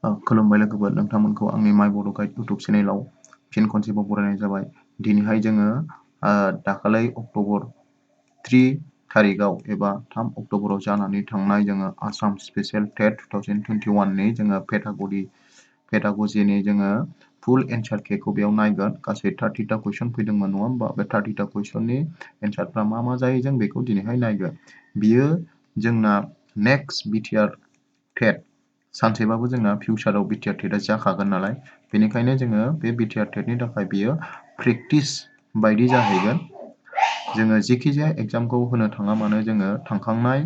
खुलुमबाय लोगोफोर, नोंथांमोनखौ आंनि mybodoguide YouTube चेनेलाव फिन खनसेबाव बरायनाय जाबाय। दिनैहाय जोङो दाखालै अक्ट'बर 3 थारिखआव एबा 3 अक्ट'बराव जानानै थांनाय जोङो आसाम स्पेसियेल टेट 2021 नि जोङो पेडागजिनि जोङो फुल एन्सार केखौ बेयाव नायगोन। गासै 30टा कुइसन फैदोंमोन नङा होमबा? बे 30टा कुइसननि एन्सारफ्रा मा जायो जों बेखौ दिनैहाय नायगोन। बियो जोंना नेक्स्ट बिटिआर टेट सानसेबाबो जोंना फिउचाराव बिटिआर टेटआ जाखागोन नालाय, बेनिखायनो जोङो बे बिटिआर टेटनि थाखाय बियो प्रेक्टिस बायदि जाहैगोन। जोङो जेखिजाया एग्जामखौ होनो थाङा मानो जोङो थांखांनाय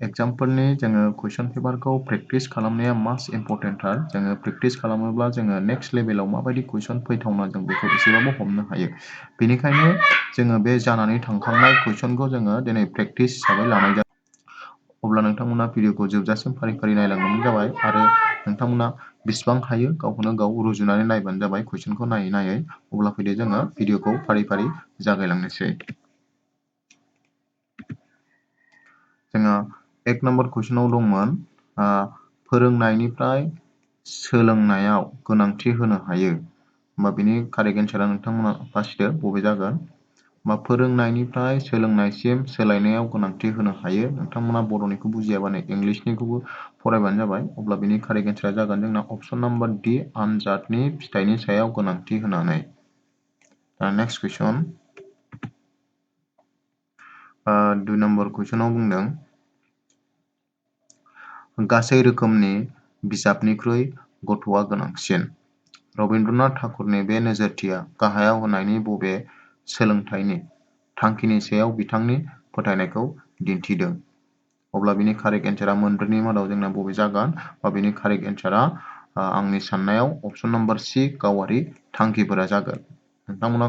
एग्जामफोरनि जोङो कुइसन पेपारखौ प्रेक्टिस खालामनाया मास्ट इम्परटेन्टथार। जोङो प्रेक्टिस खालामोब्ला जोङो नेक्स्ट लेभेलाव माबायदि कुइसन फैथावना जों बेखौ एसेबाबो हमनो हायो। बेनिखायनो जोङो बे जानानै थांखांनाय कुइसनखौ जोङो दिनै प्रेक्टिस हिसाबै लानाय जायो। अब्ला नोंथांमोना भिडिअखौ जोबजासिम फारि नायलांबानो जाबाय आरो नोंथांमोना बेसेबां हायो गावखौनो गाव रुजुनानै नायबानो जाबाय कुइसनखौ नायै। अब्ला फैदो जोङो भिडिअखौ फारि जागायलांनोसै। जोङो 1 नम्बर कुइसनाव दंमोन फोरोंनायनिफ्राय सोलोंनायाव गोनांथि होनो हायो। होमबा बिनि कारेक्ट एन्सारा नोंथांमोना बासिदो बबे जागोन। फोरोंनायनिफ्राय सोलोंनायसिम सोलायनायाव गोनांथि होनो हायो। नोंथांमोना बर'निखौ बुजियाबानो इंलिसनिखौबो फरायबानो जाबाय। अब्ला बिनि कारेक्ट एन्सारा जागोन जोंना अप्शन नम्बर डि, आनजादनि फिथाइनि सायाव गोनांथि होनानै। नेक्स्ट कुइसन, 2 नम्बर कुइसनाव बुंदों गासै रोखोमनि बिजाबनिख्रुइ गथ'आ गोनांसिन। रबीन्द्रनाथ ठाकुरनि बे नोजोरथिया गाहायाव होनायनि बबे सोलोंथाइनि थांखिनि सायाव बिथांनि फोथायनायखौ दिन्थिदों? अब्ला बिनि कारेक्ट एन्सारा मोनब्रैनि मादाव जोंना बबे जागोन? बा बिनि कारेक्ट एन्सारा आंनि साननायाव अप्शन नम्बर सि, गावारि थांखिफोरा जागोन। नोंथांमोना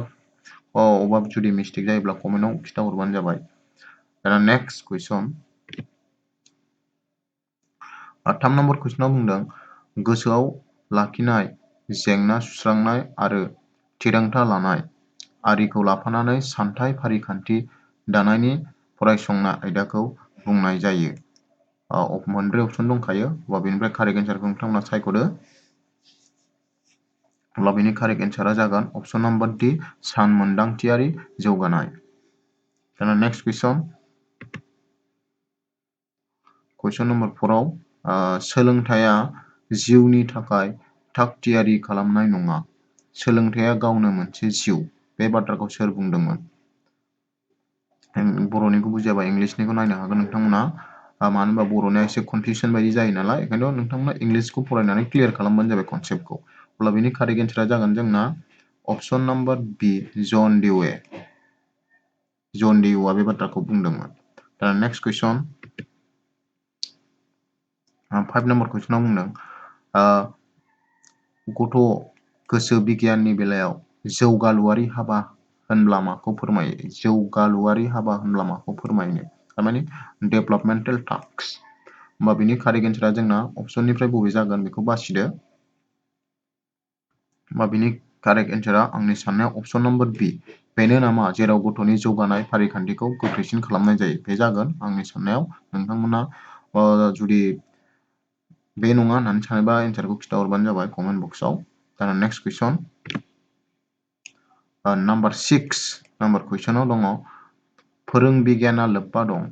अबा जुदि मिस्टेक जायोब्ला कमेन्टआव खिन्थाहरबानो जाबाय। दाना नेक्स्ट कुइसन, 3 नम्बर कुइसनाव बुंदों गोसोआव लाखिनाय, जेंना सुस्रांनाय आरो थिरांथा लानाय आरिखौ लाफानानै सानथाइ फारिखान्थि दानायनि फरायसंनाय आयदाखौ बुंनाय जायो। मोनब्रै अपसन दंखायो। अब्ला बेनिफ्राय कारेक्ट एन्सारखौ नोंथांमोना सायख'दो। अब्ला बेनि कारेक्ट एन्सारा जागोन अप्शन नम्बर डि, सानमोनदांथियारि जौगानाय। दाना नेक्स्ट कुइसन नम्बर 4आव सोलोंथाइया जिउनि थाखाय थाग-थियारि खालामनाय नङा। सोलोंथाइया गावनो मोनसे जिउ। बे बाथ्राखौ सोर बुंदोंमोन? बर'निखौ बुजियाबा इंलिसनिखौ नायनो हागोन नोंथांमोना। मानो होनबा बर'निया एसे कनफिउसन बायदि जायो नालाय, ओंखायनोथ' नोंथांमोना इंलिसखौ फरायनानै क्लियार खालामबानो जाबाय कनसेप्टखौ। अब्ला बेनि कारेक्ट एन्सारा जागोन जोंना अप्शन नम्बर बि, जन डिउए। जन डिउआ बे बाथ्राखौ बुंदोंमोन। दा नेक्स्ट कुइसन, 5 नम्बर कुइसनाव बुंदों गथ' गोसो बिगियाननि बेलायाव जौगालुआरि हाबा होनब्ला माखौ फोरमायो? जौगालुआरि हाबा होनब्ला माखौ फोरमायो? थारमाने डेभेलपमेन्टेल टास्क। होमबा बिनि कारेक्ट एन्सारा जोंना अप्शननिफ्राय बबे जागोन बेखौ बासिदो। होमबा बिनि कारेक्ट एन्सारा आंनि साननायाव अप्शन नम्बर बि, बेनो नामा जेराव गथ'नि जौगानाय फारिखान्थिखौ गोख्रैसिन खालामनाय जायो? बे जागोन आंनि साननायाव। नोंथांमोना जुदि बे नङा होननानै सानोबा एन्सारखौ खिन्थाहरबानो जाबाय कमेन्ट बक्सआव। दाना नेक्स्ट कुइसन, नम्बर 6 नम्बर कुइसनाव दङ फोरोंबिगियाना लोब्बा दं।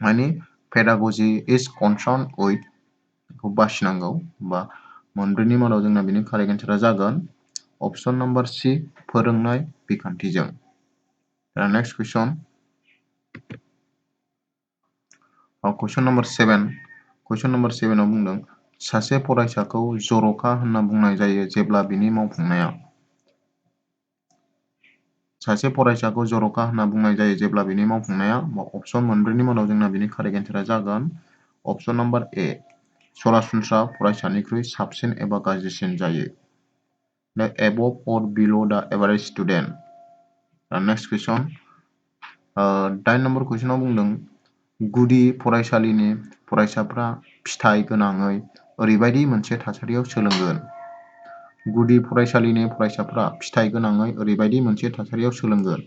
माने पेडागजी इज कनसार्न उइथ, बेखौ बासिनांगौ। बा मोनब्रैनि मादाव जोंना बेनि कारेक्ट एन्सारा जागोन अप्शन नम्बर सि, फोरोंनाय बिखान्थिजों। दाना नेक्स्ट कुइसन, कुइसन नम्बर 7। कुइसन नम्बर 7आव बुंदों सासे फरायसाखौ जर'खा होनना बुंनाय जायो जेब्ला बिनि मावफुंनाया। सासे फरायसाखौ जर'खा होनना बुंनाय जायो जेब्ला बिनि मावफुंनाया। अप्शन मोनब्रैनि मादाव जोंना बिनि कारेक्ट एन्सारा जागोन अप्शन नम्बर ए, सरासनस्रा फरायसानिख्रुइ साबसिन एबा गाज्रिसिन जायो। दा एबभ अर बिल' दा एभारेज स्टुडेन्ट। नेक्स्ट कुइसन, 8 नम्बर कुइसनाव बुंदों गुदि फरायसालिनि फरायसाफ्रा फिथाइ गोनाङै ओरैबायदि मोनसे थासारियाव सोलोंगोन। गुदि फरायसालिनि फरायसाफ्रा फिथाइ गोनाङै ओरैबायदि मोनसे थासारियाव सोलोंगोन।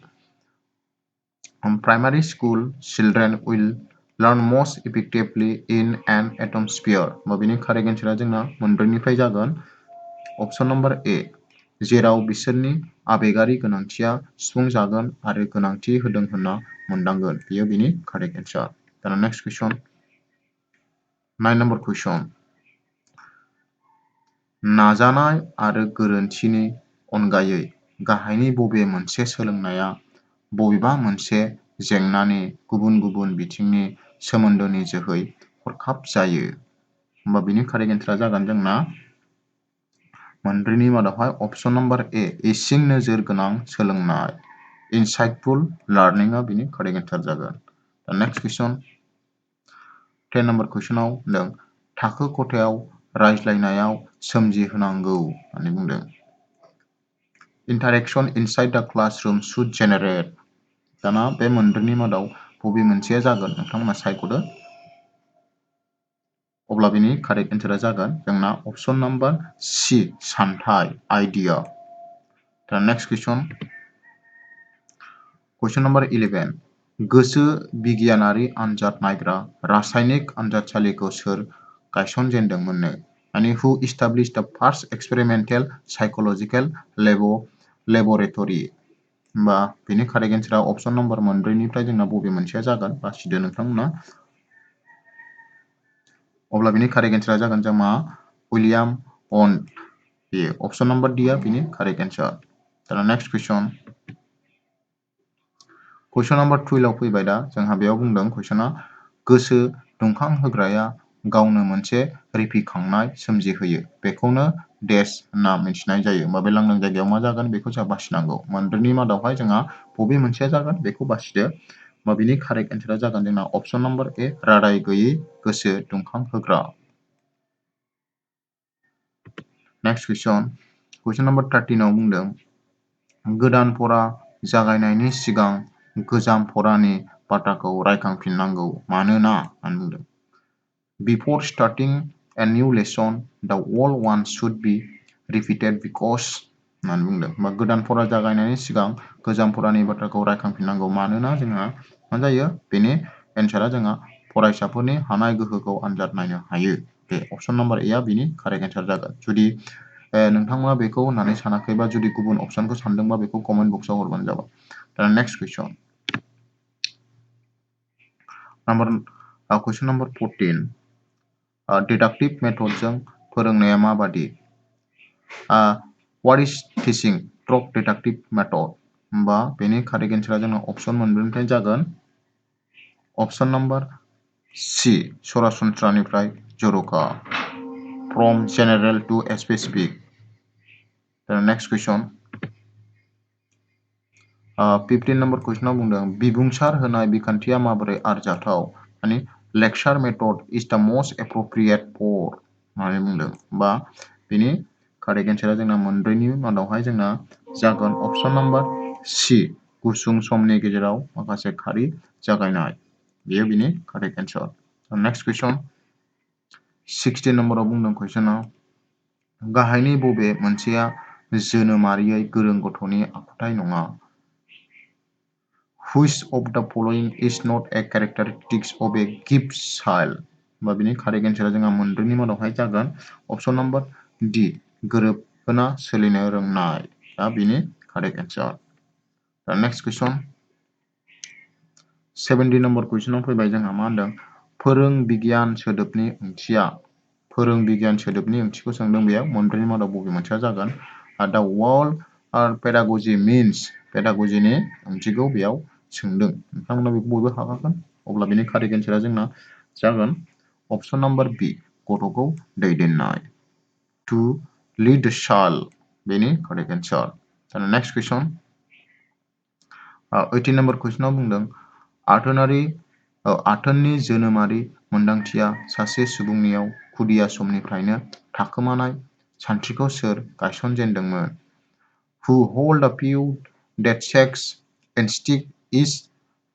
Primary school children will learn most effectively in an atmosphere बिनि कारेक्ट एन्सारा जोंना मोनब्रैनिफ्राय जागोन अपसन नम्बर ए जेराव बिसोरनि आबेगारि गोनांथिया सुफुंजागोन आरो गोनांथि होदों होनना मोनदांगोन बेयो बिनि कारेक्ट एन्सार दाना नेक्स्ट कुइसन 9 नम्बर कुइसन नाजानाय आरो गोरोन्थिनि अनगायै गाहायनि बबे मोनसे सोलोंनाया बबेबा मोनसे जेंनानि गुबुन गुबुन बिथिंनि सोमोन्दोनि जोहै हरखाब जायो होमबा बिनि कारेक्ट एन्सारा जागोन जोंना मोनब्रैनि मादावहाय अपसन नम्बर ए इसिं नोजोर गोनां सोलोंनाय इनसाइटफुल लार्निंआ बिनि कारेक्ट एन्सार जागोन दा नेक्स्ट कुइसन 10 नम्बर कुइसनाव होनदों थाखो खथायाव रायज्लायनायाव सोमजिहोनांगौ होननानै बुंदों इन्टारेक्शन इनसाइड द क्लासरूम शुड जेनेरेट दाना बे मोनब्रैनि मादाव बबे मोनसेया जागोन नोंथांमोना सायख'दो अब्ला बिनि कारेक्ट एन्सारा जागोन जोंना अपसन नम्बर सी सानथाय आइडिया दा नेक्स्ट कुइसन नम्बर 11 गोसो बिगियानारि आनजाद नायग्रा रासायनिक आनजादसालिखौ सोर गायसनजेनदोंमोननो माने हु इस्टाब्लिश द फार्स्ट एक्सपेरिमेन्टेल साइकोलजिकल लेबरेटरी होमबा बिनि कारेक्ट एन्सारा अपसन नम्बर मोनब्रैनिफ्राय जोंना बबे मोनसेया जागोन बासिदो नोंथांमोना अब्ला बिनि कारेक्ट एन्सारा जागोन जोंहा उइलियाम अन्ट बेयो अपसन नम्बर डीआ बिनि कारेक्ट एन्सार दाना नेक्स्ट कुइसन नम्बर 12 आव फैबाय दा जोंहा बेयाव बुंदों कुइसना गोसो दुंखां होग्राया गावनो मोनसे रिफिखांनाय सोमजिहोयो बेखौनो डेश होनना मिथिनाय जायो होमबा बे लांदां जायगायाव मा जागोन बेखौ जोंहा बासिनांगौ मोनब्रैनि मादावहाय जोंहा बबे मोनसेया जागोन बेखौ बासिदो होमबा बिनि कारेक्ट एन्सारा जागोन जोंना अपसन नम्बर ए रादाय गैयै गोसो दुंखां होग्रा नेक्स्ट कुइसन नम्बर 13 आव बुंदों गोदान फरा जागायनायनि सिगां गोजाम फरानि बाथ्राखौ रायखांफिननांगौ मानोना होननानै बुंदों Before starting a new lesson, the old one should be repeated because होननानै बुंदों होमबा गोदान फरा जागायनायनि सिगां गोजाम फरानि बाथ्राखौ रायखांफिननांगौ मानोना जोंहा मा जायो बेनि एन्सारा जोंहा फरायसाफोरनि हानाय गोहोखौ आनजाद नायनो हायो बे अपसन नम्बर ए आ बिनि कारेक्ट एन्सार जागोन जुदि नोंथांमोना बेखौ होननानै सानाखैबा जुदि गुबुन अपसनखौ सानदोंबा बेखौ कमेन्ट बक्सआव हरबानो जाबाय दा नेक्स्ट कुइसन नम्बर 14 डिडक्टिभ मेथडजों फोरोंनाया माबादि what is teaching through deductive method होमबा बेनि कारेक्ट एन्सारा जोंना अपसन मोनब्रैनिफ्राय जागोन अपसन नम्बर सी सरासनस्रानिफ्राय जर'खा from general to specific next question 15 number कुइसनाव बुंदों बिबुंसार होनाय बिखान्थिया माबोरै आरजाथाव माने लेक्चार मेथड इज द मोस्ट एप्रोप्रिएट फर होननानै बुंदों बा बेनि कारेक्ट एन्सारा जोंना मोनब्रैनि मादावहाय जोंना जागोन अपसन नम्बर सी गुसुं समनि गेजेराव माखासे खारि जागायनाय बेयो बिनि कारेक्ट एन्सार नेक्स्ट कुइसन 16 नम्बराव बुंदों कुइसना गाहायनि बबे मोनसेया जोनोमारियै गोरों गथ'नि आखुथाय नङा Which of the following is not a characteristics of a gifted child? होमबा बिनि कारेक्ट एन्सारा जोंहा मोनब्रैनि मादावहाय जागोन अपसन नम्बर डी गोरोबहोना सोलिनो रोंनाय दा बिनि कारेक्ट एन्सार दा नेक्स्ट कुइसन 17 नम्बर कुइसनाव फैबाय जोंहा मा होनदों फोरों बिगियान सोदोबनि ओंथिखौ सोंदों बेयाव मोनब्रैनि मादाव बबे मोनसेया जागोन दा वर्ल्ड पेडागजी मीन्स पेडागजीनि ओंथिखौ बेयाव सोंदों नोंथांमोना बेखौ बयबो हाखागोन अब्ला बेनि कारेक्ट एन्सारा जोंना जागोन अपसन नम्बर बी गथ'खौ दैदेननाय टु लिड द चाइल्ड बेनि कारेक्ट एन्सार नेक्स्ट कुइसन 18 नम्बर कुइसनाव बुंदों आथोननि जोनोमारि मोन्दांथिया सासे सुबुंनियाव खुदिया समनिफ्रायनो थाखोमानाय सानस्रिखौ सोर गायसनजेनदोंमोन Who hold the view that sex instinct is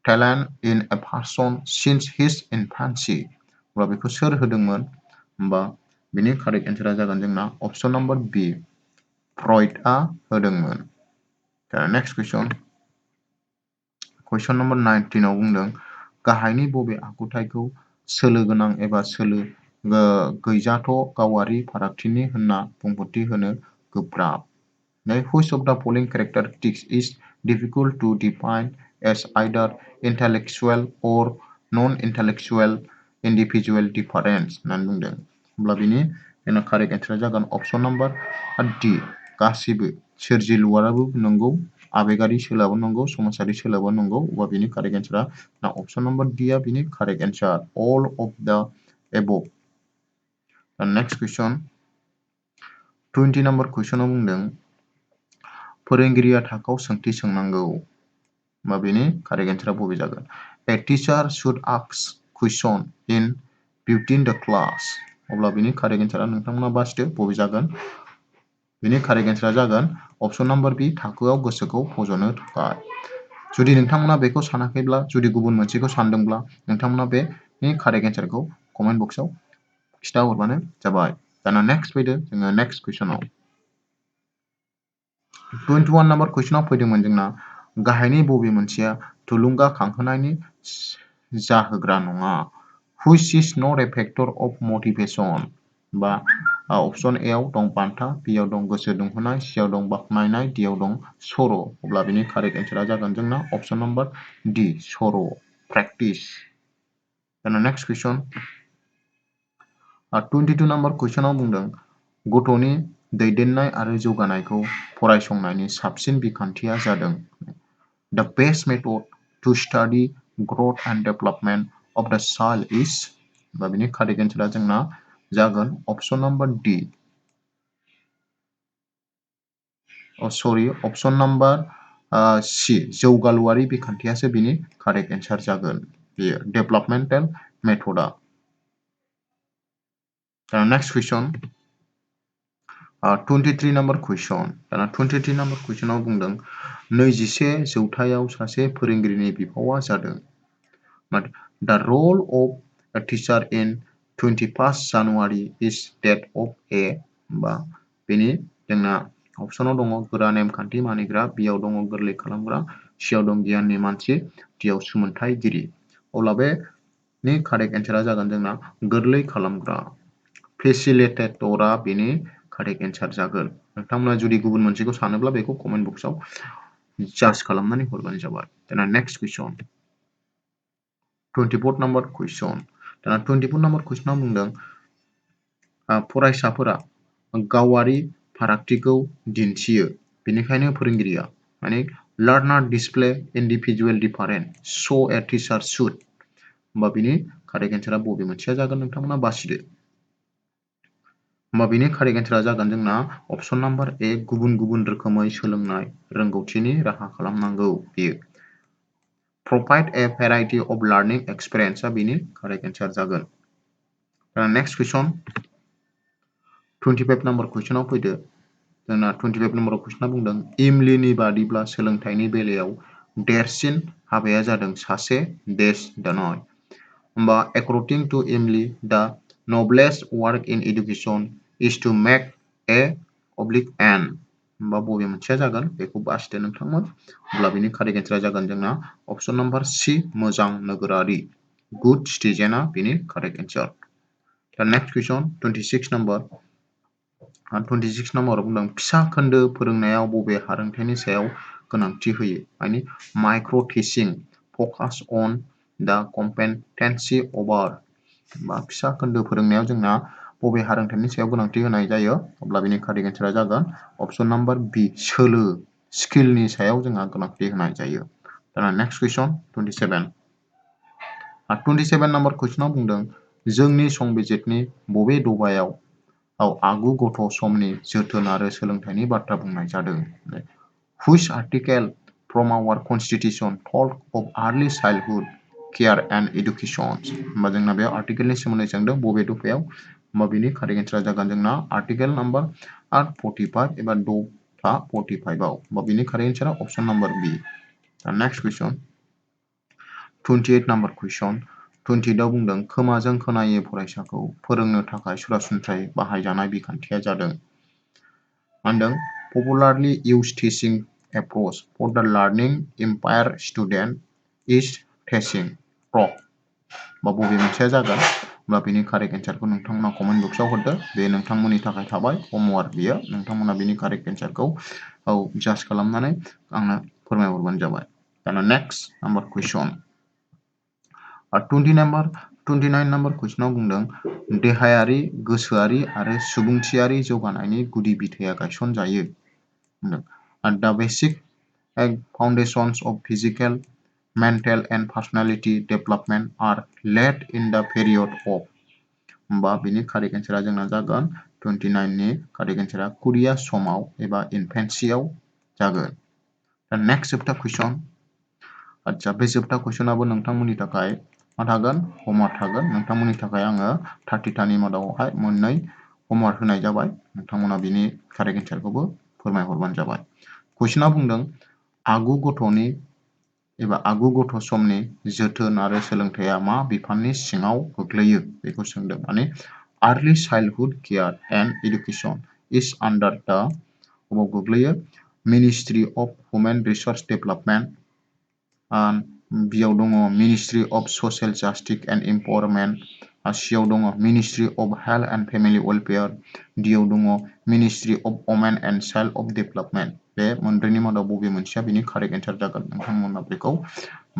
talent in a person since his infancy अब्ला बेखौ सोर होदोंमोन होमबा बिनि कारेक्ट एन्सारा जागोन जोंना अपसन नम्बर बी फ्रयडआ होदोंमोन नेक्स्ट कुइसन नम्बर 19 आव बुंदों गाहायनि बबे आखुथायखौ सोलो गोनां एबा सोलो गैजाथ' गावारि फारागथिनि होनना बुंफोरथि होनो गोब्राब? Which of the following characteristics is difficult to define as either intellectual or non-intellectual individual difference होननानै बुंदों। अब्ला बिनि जोंना कारेक्ट एन्सारा जागोन अपसन नाम्बार डि गासिबो सोरजिलुआबो नंगौ, आबेगारि सोलोआबो नंगौ, समाजारि सोलोआबो नंगौ। अब्ला बिनि कारेक्ट एन्सारा अपसन नाम्बार डि आ बिनि correct answer all of the above। Next question 20 number कुइसनाव बुंदों फोरोंगिरिया थाखोआव सोंथि सोंनांगौ। मा बेनि कारेक्ट एन्सारा बबे जागोन? A teacher should ask question in between the class। अब्ला बिनि कारेक्ट एन्सारा नोंथांमोना बासिदो बबे जागोन? बिनि कारेक्ट एन्सारा जागोन अपसन नाम्बार बि थाखोआव गोसोखौ फज'नो थाखाय। जुदि नोंथांमोना बेखौ सानाखैब्ला, जुदि गुबुन मोनसेखौ सानदोंब्ला, नोंथांमोना बेनि कारेक्ट एन्सारखौ कमेन्ट बक्सआव खिन्थाहरबानो जाबाय। दाना नेक्स्ट फैदो जोङो नेक्स्ट कुइसनाव 21 नम्बर कुइसनाव फैदोंमोन जोंना गाहायनि बबे मोनसेया थुलुंगाखांहोनायनि जाहोग्रा नङा? Which is not a factor of motivation? बा अपसन ए आव दं बान्था, बि आव दं गोसो दुंहोनाय, सि आव दं बाख्नायनाय, डि आव दं सर'। अब्ला बिनि कारेक्ट एन्सारा जागोन जोंना अपसन नाम्बार डि सर' प्रेक्टिस। दाना नेक्स्ट कुइसन 22 नम्बर कुइसनाव बुंदों गथ'नि दैदेननाय आरो जौगानायखौ फरायसंनायनि साबसिन बिखान्थिया जादों। The best method to study growth and development of the child is बा बिनि कारेक्ट एन्सारा जोंना जागोन अपसन नाम्बार डि सरि अपसन नाम्बार सि जौगालुआरि बिखान्थियासो बिनि कारेक्ट एन्सार जागोन। बेयो डेभेलपमेन्टेल मेथडआ। नेक्स्ट कुइसन 23 नम्बर कुइसन। दाना 23 नम्बर कुइसनाव बुंदों 21 जौथायाव सासे फोरोंगिरिनि बिफावआ जादों। The role of a teacher in 21st January is that of a बा बेनि जोंना अपसनाव दङ गोरा नेमखान्थि मानिग्रा, बि आव दङ गोरलै खालामग्रा, सि आव दं गियाननि मानसि, डि आव सोमोनथाइगिरि। अब्ला बेनि कारेक्ट एन्सारा जागोन जोंना गोरलै खालामग्रा। फेसिलिटेटरआ बेनि कारेक्ट एन्सार जागोन। नोंथांमोना जुदि गुबुन मोनसेखौ सानोब्ला बेखौ कमेन्ट बक्सआव जाज खालामनानै हरबानो जाबाय। दाना नेक्स्ट कुइसन 24 नम्बर कुइसन। दाना 24 नम्बर कुइसनाव बुंदों फरायसाफोरा गावारि फारागथिखौ दिन्थियो, बेनिखायनो फोरोंगिरिया माने लार्नार डिसप्ले इन्डिभिजुएल डिफारेन्स सो ए टीचार शुड होमबा बिनि कारेक्ट एन्सारा बबे मोनसेया जागोन नोंथांमोना बासिदो। होमबा बिनि कारेक्ट एन्सारा जागोन जोंना अपसन नाम्बार ए गुबुन गुबुन रोखोमै सोलोंनाय रोंगौथिनि राहा खालामनांगौ बेयो। Provide a variety of learning experience बिनि कारेक्ट एन्सार जागोन। नेक्स्ट कुइसन 25 नम्बर कुइसनाव फैदो जोंना 25 नम्बर कुइसना बुंदों इमलिनि बादिब्ला सोलोंथाइनि बेलायाव देरसिन हाबाया जादों सासे देश दानाय। होमबा according to Emily the noblest work in education is to make a (n) होमबा बबे मोनसेया जागोन बेखौ बासिदो नोंथांमोन। अब्ला बिनि कारेक्ट एन्सारा जागोन जोंना अपसन नाम्बार सि मोजां नोगोरारि गुड सिटिजेनआ बिनि कारेक्ट एन्सार। दा नेक्स्ट कुइसन 26 नम्बर 26 नम्बराव बुंदों फिसा खोन्दो फोरोंनायाव बबे हारोंथाइनि सायाव गोनांथि होयो माने micro' teaching focus on the कम्पेटेन्सि अभार बा फिसा खोन्दो फोरोंनायाव जोंना बबे हारोंथाइनि सायाव गोनांथि होनाय जायो? अब्ला बिनि कारेक्ट एन्सारा जागोन अपसन नाम्बार बि सोलो स्किलनि सायाव जोंहा गोनांथि होनाय जायो। दाना नेक्स्ट कुइसन 27 नम्बर कुइसनाव बुंदों जोंनि संबिजितनि बबे दबायाव आगु गथ' समनि जोथोन आरो सोलोंथाइनि बाथ्रा बुंनाय जादों? Which article from our constitution talk of early childhood care and education? होमबा जोंना बेयाव आर्टिकेलनि सोमोन्दै सोंदों बबे दफायाव? होमबा बिनि कारेक्ट एन्सारा जागोन जोंना आर्टिकेल नाम्बार 45 एबा दफा 45 आव। होमबा बिनि कारेक्ट एन्सारा अपसन नाम्बार बी। नेक्स्ट कुइसन 28 नम्बर कुइसन 28 आव बुंदों खोमाजों खोनायै फरायसाखौ फोरोंनो थाखाय सरासनस्रायै बाहायजानाय बिखान्थिया जादों होनदों पपुलारलि used teaching approach for the learning impaired student is teaching प्र बा बबे मोनसेया जागोन होमब्ला बेनि कारेक्ट एन्सारखौ नोंथांमोना कमेन्ट बक्सआव हरदो। बे नोंथांमोननि थाखाय थाबाय होमवर्क बियो। नोंथांमोना बेनि कारेक्ट एन्सारखौ जाज खालामनानै आंनो फोरमायहरबानो जाबाय। दाना नेक्स्ट नाम्बार कुइसन 29 नाम्बार कुइसनाव बुंदों देहायारि, गोसोआरि आरो सुबुंथियारि जौगानायनि गुदि बिथाया गायसनजायो। दा basic foundations of physical, mental and personality development are laid in the period of होमबा बिनि कारेक्ट एन्सारा जोंना जागोन 29 नि कारेक्ट एन्सारा खुदिया समाव एबा इनफेन्सियाव जागोन। दा नेक्स्ट जोबथा कुइसन आচ্ছা बे जोबथा कुइसनाबो नोंथांमोननि थाखाय मा थागोन होमवर्क थागोन। नोंथांमोननि थाखाय आङो 30टानि मादावहाय मोननै होमवर्क होनाय जाबाय। नोंथांमोना बिनि कारेक्ट एन्सारखौबो फोरमायहरबानो जाबाय। कुइसना बुंदों आगु गथ'नि एबा आगु गथ' समनि जोथोन आरो सोलोंथाइया मा बिफाननि सिङाव गोग्लैयो बेखौ सोंदों। माने early childhood care and education is under the above गोग्लैयो ministry of human resource development, बियाव दङ ministry of social justice and empowerment, सियाव दङ ministry of health and family welfare, डियाव दङ ministry of women and child of development. बे मोनब्रैनि मादाव बबे मोनसेया बिनि कारेक्ट एन्सार जागोन नोंथांमोना बेखौ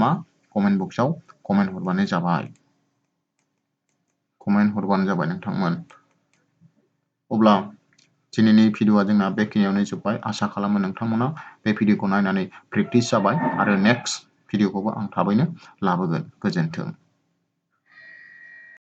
मा कमेन्ट बक्सआव कमेन्ट हरबानो जाबाय। कमेन्ट हरबानो जाबाय नोंथांमोन। अब्ला दिनैनि भिडिअआ जोंना बेखिनियावनो जोब्बाय। आसा खालामो नोंथांमोना बे भिडिअखौ नायनानै प्रेक्टिस जाबाय आरो नेक्स्ट भिडिअखौबो आं थाबैनो लाबोगोन। गोजोन्थों।